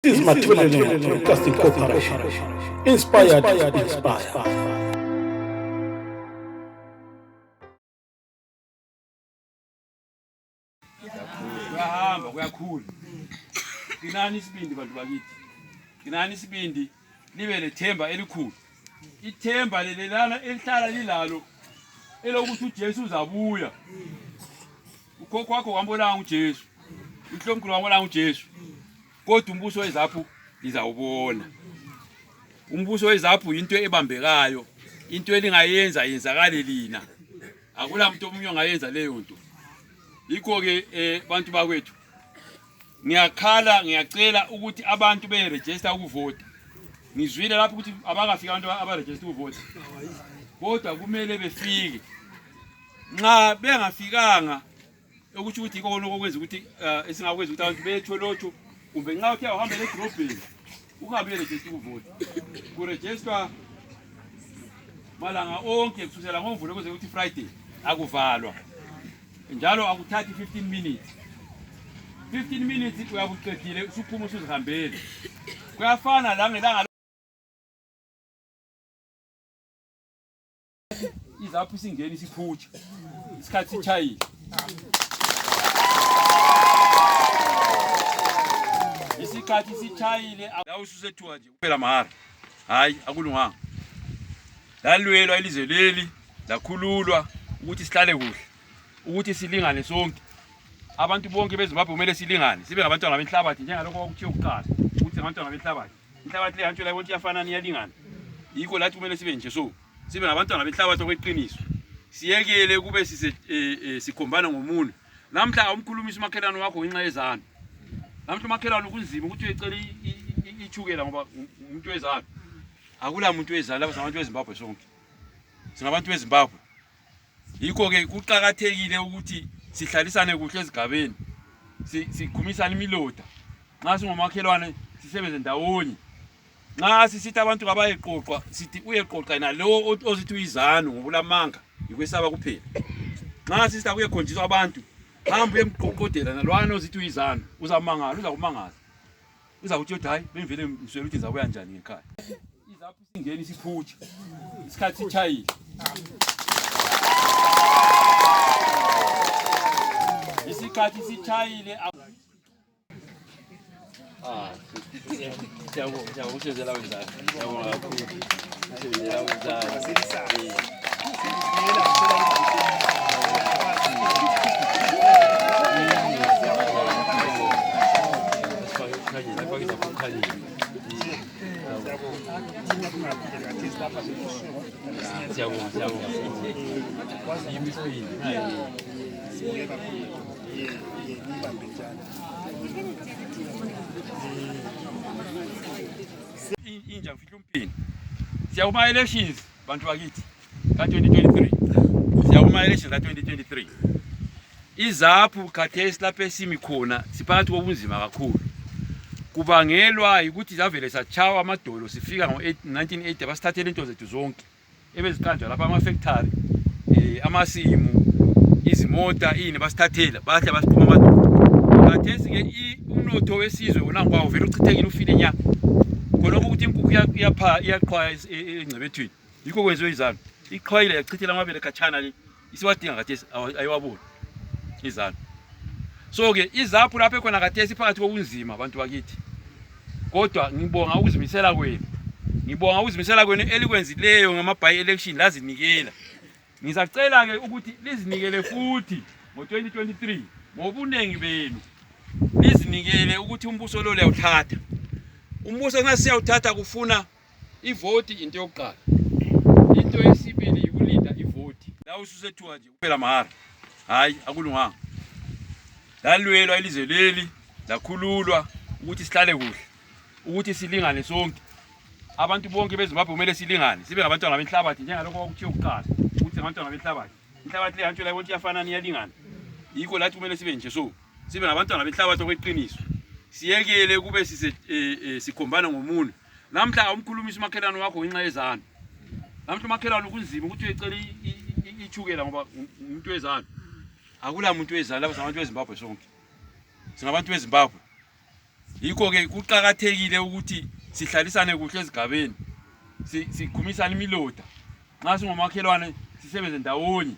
This is Matulele Broadcasting Corporation. Inspired to inspire. Kuyahamba kuyakhula. Kinani isibindi bantu bakithi. Kinani isibindi libe lethemba elikhulu. Ithemba lelelana elihlala lilalo elokuthi uJesu uzabuya. Ukhokho wakho wambona uJesu. Inhlomkhulu wambona uJesu. Kodwa umbuso weZAPU lizawubona. Umbuso weZAPU into ebambekayo, into elingayenza yenzakale lina. Akula umuntu omunye ongayenza leyo nto. Yikho ke bantu bakwethu ngiyakhala ngiyacela ukuthi abantu beregister ukuvota. Ngizwile lapho ukuthi abakafika abantu abaregister ukuvota. Kodwa kumele befike. Nxa bengafikanga ukuthi ikona okwenza ukuthi esingakwenza ukuthi abantu beTsholotsho kumbe nxa uthe uhamba edrobheni uhambe register ukuvota. Kuregister malanga onke kusukela ngoMvulo kuze ukuthi Friday akuvalwa. Njalo akuthathi 15 minutes. 15 minutes uyabuqedile usuphuma usuzihambele. Kuyafana la ngelanga iZAPU singeni siphutsha. Isikhathi sichayile. Isikhathi sichayile la ususethuka nje kuphela mahara. Hayi akulunganga. Lalwelwa ilizwe leli lakhululwa ukuthi sihlale kuhle. Ukuthi silingane sonke. Abantu bonke beZimbabwe kumele silingane. Sibe ngabantwana benhlabathi njengalokho okuthiwa ukuqala. Ukuthi ngabantwana benhlabathi. Inhlabathi le yantsho la bonke iyafana niyalingana. Yikho lathi kumele sibe nje so. Sibe ngabantwana benhlabathi okweqiniso. Siyekele kube sikhombana ngomuno. Namhla awumkhulumisa umakhelwane wakho ngenxa yezana. Namhla umakhelwane kunzima ukuthi uyecela ichukela ngoba umuntu wezana. Akula umuntu wezana lapha sabantu beZimbabwe sonke. Singabantu beZimbabwe. Yikho ke kuqhakathekile ukuthi sihlalisane kuhle ezigabeni. Sikhumisana imiloda. Nxa singomakhelwane sisebenze ndawonye. Nxa sisithi abantu kabayeqoqwa sithi uyeqoqa nalo ozithi uyizano ngobulamanga yikwesaba kuphela. Nxa sisithi kuyekhonjiswa abantu hamba uyemqoqodela nalwana ozithi uyizano uzamangala uzakumangaza. Uzakuthi hayi bemvele ngiswela ukuthi zabuya kanjani ngekhaya. iZAPU singeni siphutsha. Isikhathi sichayile. Isikhathi sichayile. Siyabonga ukusenzela wenzani. Siyabonga kakhulu. Usenzela wenzani. Inja mfihla umpini. Siyakuma elections bantu bakithi ka 2023. Siyakuma elections ka 2023. iZAPU khathesi lapho esimi khona siphakathi kobunzima kakhulu. Kubangelwa ukuthi zavele sachawa amadolo sifika ngo1980 basithathele into zethu zonke. Ebeziqanjwa lapha ama-factory, amasimu, izimota, basithathela bahle basiphuma amadolo. Khathesi ke umnotho wesizwe wona ngwawo vele uchithekile ufile nya. Khonokho ukuthi inkukhu iyaqhwaya engcebethweni. Yikho kwenziwe izalo. Iqhwayile yachithela amabele khatshana le. Isiwadinga khathesi ayiwaboni izalo. So ke iZAPU lapho ekhona khathesi phakathi kobunzima abantu bakithi. Kodwa ngibonga ukuzimisela kwenu. Ngibonga ukuzimisela kwenu elikwenzileyo ngama-by election lazinikela. Ngisacela ke ukuthi lizinikele futhi ngo2023 ngobunengi benu. Lizinikele ukuthi umbuso lo uyawuthatha. Umbuso nxa siyawuthatha kufuna ivoti into yokuqala. Into yesibili ukulinda ivoti. La ususethuka nje kuphela mahara. Hayi akulunganga. Lalwelwa ilizwe leli lakhululwa ukuthi sihlale kuhle. Ukuthi silingane sonke. Abantu bonke beZimbabwe kumele silingane. Sibe ngabantwana benhlabathi njengalokho okuthiwa ukuqala. Ukuthi ngabantwana benhlabathi. Inhlabathi le yantsho la bonke iyafana niyalingana. Yikho lathi kumele sibe nje so. Sibe ngabantwana benhlabathi okweqiniso. Siyekele kube sikhombana ngomuno. Namhla awumkhulumisa umakhelwane wakho ngenxa yezana. Namhla umakhelwane kunzima ukuthi uyecela ichukela ngoba umuntu wezana. Akula umuntu wezana lapha sabantu beZimbabwe sonke. Singabantu beZimbabwe. yikho ke kuqhakathekile ukuthi sihlalisane kuhle ezigabeni sikhumisana imiloda nxa singomakhelwane sisebenze ndawonye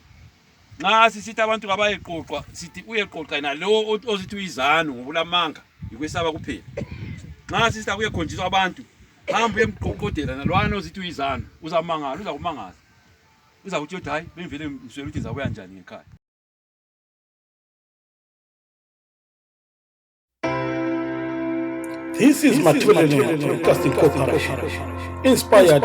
nxa sisithi abantu kabayeqoqwa sithi uyeqoqa nalowo ozithi uyizanu ngobulamanga yikwesaba kuphela nxa sisithi akuyekhonjiswa abantu hamba uyemqoqodela nalwana ozithi uyizanu uzamangala uzakumangaza uzakuthi yothi hayi bengivele ngiswele ukuthi ngizabuya njani ngekhaya. This is Mathuleni Broadcasting Corporation. Inspired.